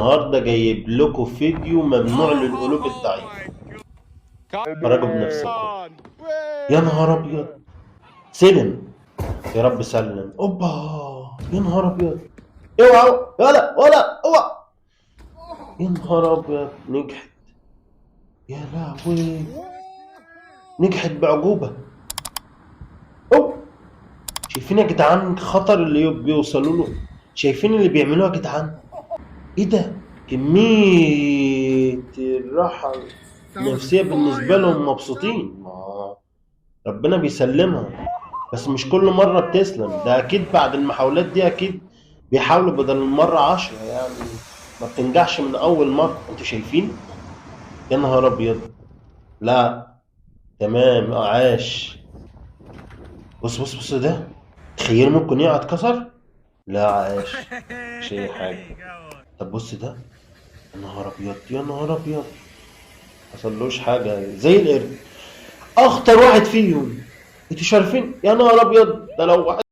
النهارده جايب لكم فيديو ممنوع للقلوب الضعيفة. اتفرجوا بنفسكم. يا نهار ابيض، سلم يا رب سلم. اوبا، يا نهار ابيض، اوعى ولا ولا اوعى. يا نهار ابيض، نجحت. يا لهوي، نجحت بعجوبة. أوه. شايفين يا جدعان خطر اللي بيوصلوا له؟ شايفين اللي بيعملوه يا جدعان؟ ايه ده؟ كمية الراحة النفسية بالنسبة لهم، مبسوطين. ما ربنا بيسلمها، بس مش كل مرة بتسلم. ده أكيد بعد المحاولات دي أكيد بيحاولوا بدل المرة 10، يعني ما بتنجحش من أول مرة. أنتوا شايفين؟ يا نهار أبيض. لا تمام، عاش. بص بص بص، ده تخيل ممكن يقع اتكسر. لا عاش، مش اي حاجة. طب بص ده، يا نهار ابيض يا نهار ابيض، حصلوش حاجة زي القرد. اخطر واحد فيهم، انتوا شايفين؟ يا نهار ابيض، ده لو واحد